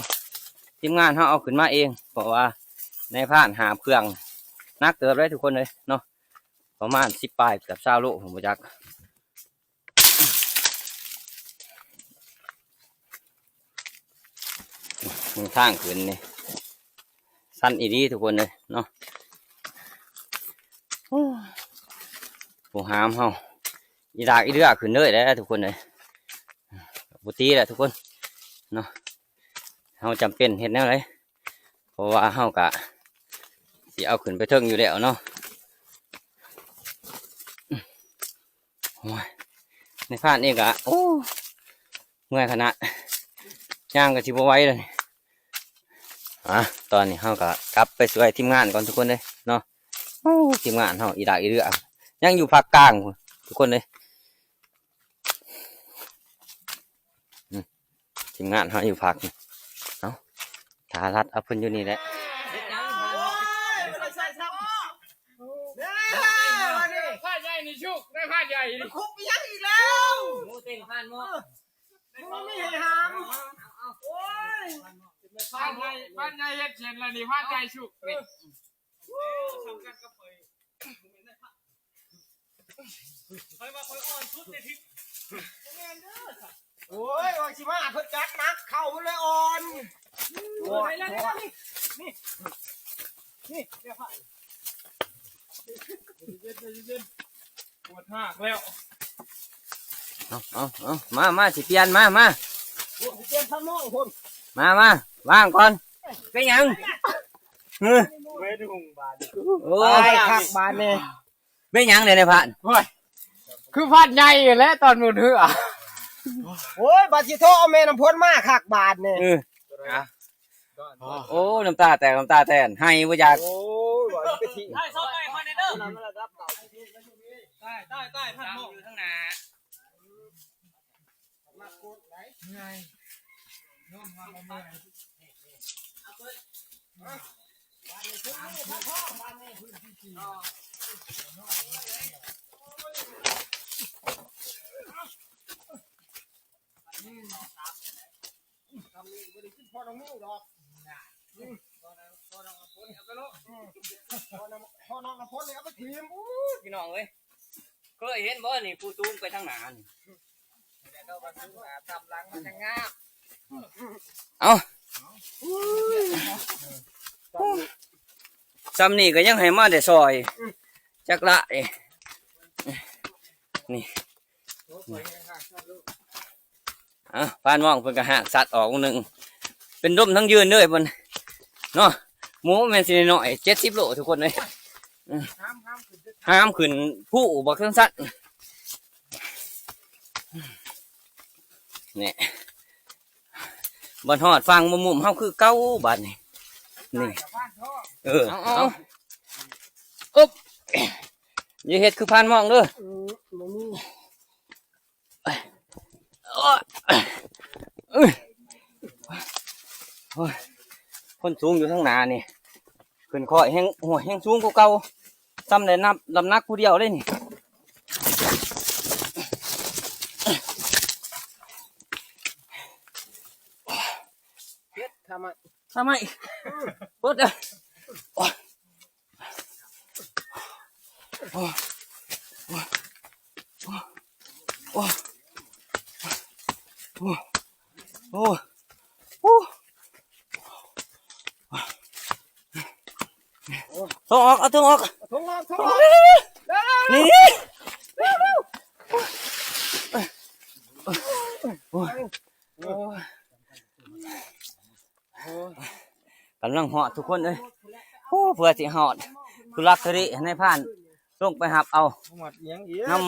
ທີມງານເຮົາເອົາຂຶ້ນມາເອງ, ເພາະວ່ານາຍພານຫາບເຄື່ອງໜັກເຕີບເດ້ທຸກຄົນເອີຍເນາະ, ປະມານສິບປາຍ ເກືອບຊາວໂລ ບໍ່ຈັກ. ເບິ່ງທາງຂຶ້ນນີ້ ຊັນອີ່ຫຼີທຸກຄົນເອີຍເນາະ. ໂອ້ ຜູ້ຫາມເຮົາ ອີດາກອີເດືອຂຶ້ນເລີຍແຫຼະທຸກຄົນເອີຍ, ບໍ່ຕິແຫຼະທຸກຄົນເນາະ. ເຮົາຈຳເປັນເຮັດແນວໃດ ເພາະວ່າເຮົາກະຊິເອົາຂຶ້ນໄປເທິງຢູ່ແລ້ວເນາະ. ໂອ້ຍ ນາຍພານເອງກະ ໂອ້ ເມື່ອຍຂະໜາດ ຍ່າງກະຊິບໍ່ໄຫວແລ້ວນີ້. ອ່າ ຕອນນີ້ເຮົາກະກັບໄປຊ່ວຍທີມງານກ່ອນທຸກຄົນເດີເນາະ. ໂອ້ ທີມງານເຮົາອີດາກອີເດືອ ຍັງຢູ່ພາກກາງພຸ້ນທຸກຄົນເດີ. ອືມ ທີມງານເຮົາຢູ່ພາກນີ້ ເອົາ ຖ້າລັດເອົາເພິ່ນຢູ່ນີ້ແຫຼະ. ພານໃຫຍ່ນີ້ຊຸກ ໄດ້ພານໃຫຍ່ນີ້ ຄຸບອີ່ຫຍັງອີກແລ້ວ? ໝູເຕັມພານໝໍ້ ມັນບໍ່ມີໃຫ້ຫາມ. ໂອ້ຍ ພານໃຫຍ່ ພານໃຫຍ່ເຮັດເຊັ່ນລະນີ້ ພານໃຫຍ່ຊຸກນີ້. ໂອ້ ຂ້ອຍວ່າຂ້ອຍອ່ອນສຸດໃນທີມ ບໍ່ແມ່ນເດີ. ໂອ້ຍ ວ່າຊິມາເພິ່ນຈັດໜັກເຂົ້າ ມັນເລີຍອ່ອນ. ໂອ້ຍ ໄປແລ້ວ ໄປແລ້ວ ນີ້ ນີ້ ນີ້ ດຽວພາ ເຢັນໆ ເຢັນໆ ປວດຮາກແລ້ວ. ເອົາ ເອົາ ເອົາ ມາ ມາ ຊິປ່ຽນ ມາ ມາ ໂອ້ ຊິປ່ຽນທາງນອກພຸ້ນ. ມາ ມາ ວາງກ່ອນ. ເປັນຫຍັງ? ເອີ ໂອ້ຍ ຕາຍຄັກບາດນີ້. ແມ່ນຫຍັງແດ່ນາຍພານ? ໂອ້ຍ ຄືພານໃຫຍ່ແຫຼະຕອນໝູນເຮືອ. ໂອ້ຍ ບາດຊິໂທເອົາແມ່ນ້ຳຝົນມາຄັກບາດນີ້. ເອີ ໂອ້ ນ້ຳຕາແຕກ ນ້ຳຕາແຕນ ໄຫ້ບໍ່ຢາກ. ໂອ້ຍ ວ່າຊິໄປຖີບ ໄດ້ຊອກໄປຄ່ອຍແດ່ເດີ. ຕາຍ ຕາຍ ຕາຍ ທ່ານໝໍ້ຢູ່ທາງໜ້າ. พี่น้องเอ้ย เคยเห็นบ่นี่ ผู้สูงไปทางหน้านี่ เอ้า ส่ำนี่ก็ยังให้มาได้ซอย จักละเอ้ย นี่ อ่ะ พานมองเพิ่นก็หากสัตว์ออกหนึ่ง เป็นร่มทั้งยืนเด้อเพิ่นเนาะ หมูแม่นสิน้อย เจ็ดสิบโลทุกคนเอ้ย อืม หามขึ้นภูบักซั่นๆ นี่ บ่ฮอดฟังบ่มุมเฮาคือเก่าบาดนี้ นี่ เออ เอา เอา เอา อึบ อย่าเฮ็ดคือพานมองเด้อ อืม บ่มี โอ้ย โอ้ย ຄົນສູງຢູ່ທາງໜ້ານີ້ ຂຶ້ນຄ່ອຍແຮງ ໂອ້ຍ ແຮງສູງກວ່າເກົ່າ ສ່ຳໄດ້ນັບນ້ຳໜັກຜູ້ດຽວເລີຍນີ້. ເຮັດທຳໄມ ທຳໄມ ເບິດເດີ. ໂອ້ຍ ໂອ້ຍ ໂອ້ຍ ໂອ້ຍ ໂອ້ຍ ຖົງອອກ ເອົາຖົງອອກ ຖົງອອກ ຖົງອອກ ນີ້ ໂອ້ຍ ໂອ້ຍ ກຳລັງຮອດທຸກຄົນເອີຍ. ໂອ້ ເພື່ອຊິຮອດ ທຸລັກທຸເລໃນພານລົງໄປຮັບເອົາ ມັດຫຍັງອີກ ນຳ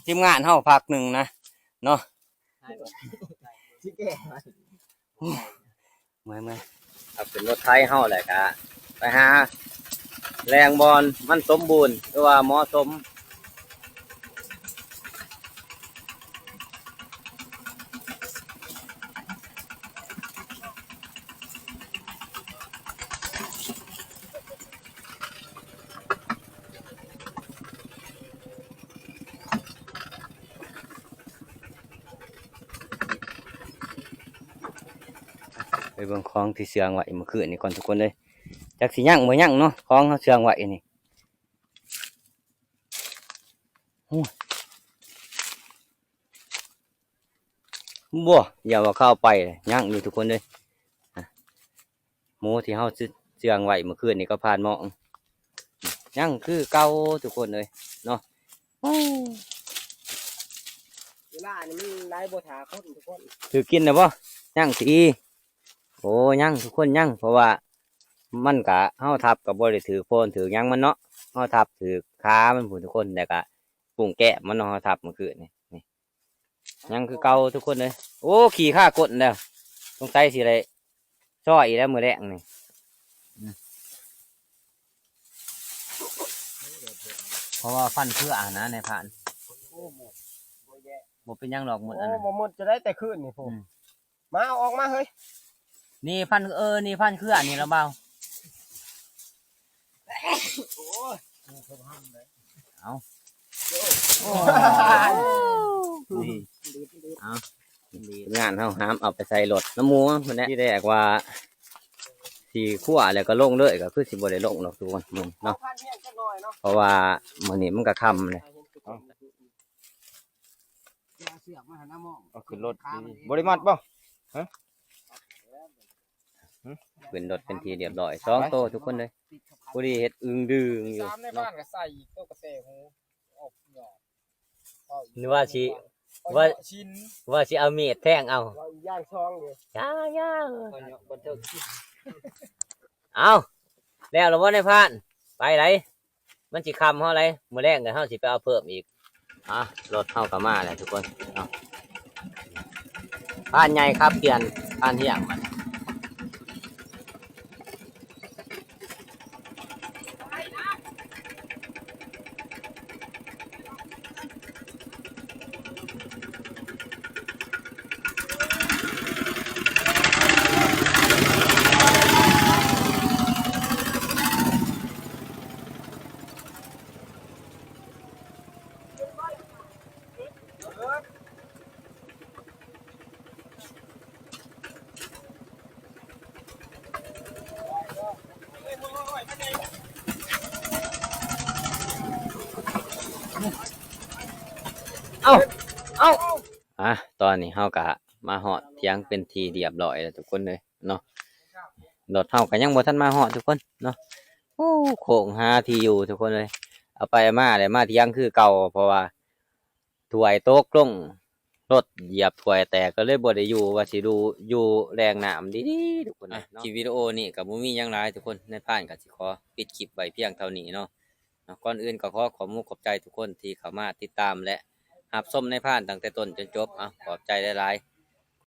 ທີມງານເຮົາພາກໜຶ່ງນະເນາະ. ຊິແກ້ ໂອ້ ເມື່ອຍໆ ເອົາຂຶ້ນລົດໄຖເຮົາ ແລ້ວກະໄປຫາແລ່ງບ່ອນມັນສົມບູນ ຫຼືວ່າເໝາະສົມ. ໄປເບິ່ງຂອງທີ່ເຊື່ອງໄວ້ເມື່ອຄືນນີ້ກ່ອນທຸກຄົນເອີຍ. ຈັກຊິຍັງບໍ່ຍັງເນາະ ຂອງເຮົາເຊື່ອງໄວ້ນີ້. ໂອ້ຍ ບໍ່ ຢ່າວ່າເຂົ້າໄປ ຍັງຢູ່ທຸກຄົນເອີຍ. ໝູທີ່ເຮົາເຊື່ອງໄວ້ເມື່ອຄືນນີ້ກໍຜ່ານໝອງ ຍັງຄືເກົ່າທຸກຄົນເອີຍເນາະ. ໂອ້ ເວລານີ້ມັນຫຼາຍບໍ່ຖ້າຄົນທຸກຄົນ. ຖືກກິນແລ້ວບໍ່? ຍັງຕິ. ໂອ້ ຍັງທຸກຄົນ ຍັງ ເພາະວ່າມັນກະ ເຮົາທັບກໍບໍ່ໄດ້ຖືກໂພນຖືກຫຍັງມັນເນາະ ເຮົາທັບຖືກຂາມັນພຸ້ນທຸກຄົນ ແລ້ວກະປຸ້ງແກ້ມມັນເນາະ ເຮົາທັບເມື່ອຄືນນີ້ ນີ້ ຍັງຄືເກົ່າທຸກຄົນເອີຍ. ໂອ້ ຂີ້ຄາກົ້ນແລ້ວ ສົງໄສຊິໄດ້ຊອຍອີກແລ້ວມື້ແລງນີ້ ອືມ ເພາະວ່າຟັນເຄືອຫັ້ນນະນາຍພານ. ບໍ່ເປັນຫຍັງດອກໝົດ ໂອ້ ອັນນັ້ນ ບໍ່ໝົດຈະໄດ້ແຕ່ຄືນນີ້ພຸ້ນ ອືມ. ມາ ເອົາອອກມາເຮີ້ຍ ນີ້ພັນ ເອີ ນີ້ພັນເຄືອນີ້ລະບ່າວ. ໂອ້ຍ ເອົາ ໂອ້ຍ ນີ້ ເອົາ ທີມງານເຮົາຫາມເອົາໄປໃສ່ລົດນຳໝູພຸ້ນແຫຼະ. ທີແລກວ່າຊິຄົວແລ້ວກໍລົງເລີຍ ກໍຄືຊິບໍ່ໄດ້ລົງດອກທຸກຄົນເນາະ ເພາະວ່າມື້ນີ້ມັນກໍຄ່ຳແລ້ວ. ເອົາຂຶ້ນລົດດີໆ ບໍ່ໄດ້ມັດບໍ່? ຮະ? ຂຶ້ນລົດເປັນທີ່ຮຽບຮ້ອຍ ສອງໂຕທຸກຄົນເລີຍ. ພໍດີເຮັດອຶ່ງດຶງຢູ່ ສາມໃນບ້ານກໍໃສ່ອີກ ໂຕກະແສຫູ ອອກ ນຶກວ່າຊິ ວ່າຊິ ວ່າຊິເອົາມີດແທງເອົາ ວ່າອີກຢ່າງຊອງເດ້ ຢ່າ ຢ່າ ເອົາ ແລ້ວລະບໍ່ນາຍພານ? ໄປໃດ? ມັນຊິຄ່ຳເຮົາໄດ໋ ມື້ແລງກໍເຮົາຊິໄປເອົາເພີ່ມອີກ. ອ່ະ ລົດເຮົາກໍມາແລ້ວທຸກຄົນເນາະ ພານໃຫຍ່ຂັບປ່ຽນ ພານທ່ຽງມັນ. ເອົາ ເອົາ ອ່ະ ຕອນນີ້ເຮົາກະມາຮອດຖຽງເປັນທີ່ຮຽບຮ້ອຍແລ້ວທຸກຄົນເອີຍເນາະ. ລົດເຮົາກະຍັງບໍ່ທັນມາຮອດທຸກຄົນເນາະ. ໂອ້ ໂຄ້ງຫາທີ່ຢູ່ທຸກຄົນເອີຍ ເອົາໄປເອົາມາແລ້ວມາຖຽງຄືເກົ່າ ເພາະວ່າຖ້ວຍຕົກລົງ ລົດຢຽບຖ້ວຍແຕກ ກໍເລີຍບໍ່ໄດ້ຢູ່ ວ່າຊິຢູ່ ຢູ່ແລ່ງນ້ຳດີໆ ທຸກຄົນເອີຍເນາະ. ຄລິບວິດີໂອນີ້ກໍບໍ່ມີຫຍັງຫຼາຍທຸກຄົນ ນາຍພານກໍຊິຂໍປິດຄລິບໄວ້ພຽງເທົ່ານີ້ເນາະ. ເນາະ ກ່ອນອື່ນກໍຂໍຂອບມຸກຂອບໃຈທຸກຄົນທີ່ເຂົ້າມາຕິດຕາມ ແລະ ຮັບຊົມນາຍພານຕັ້ງແຕ່ຕົ້ນຈົນຈົບ. ເອົາ ຂອບໃຈຫຼາຍ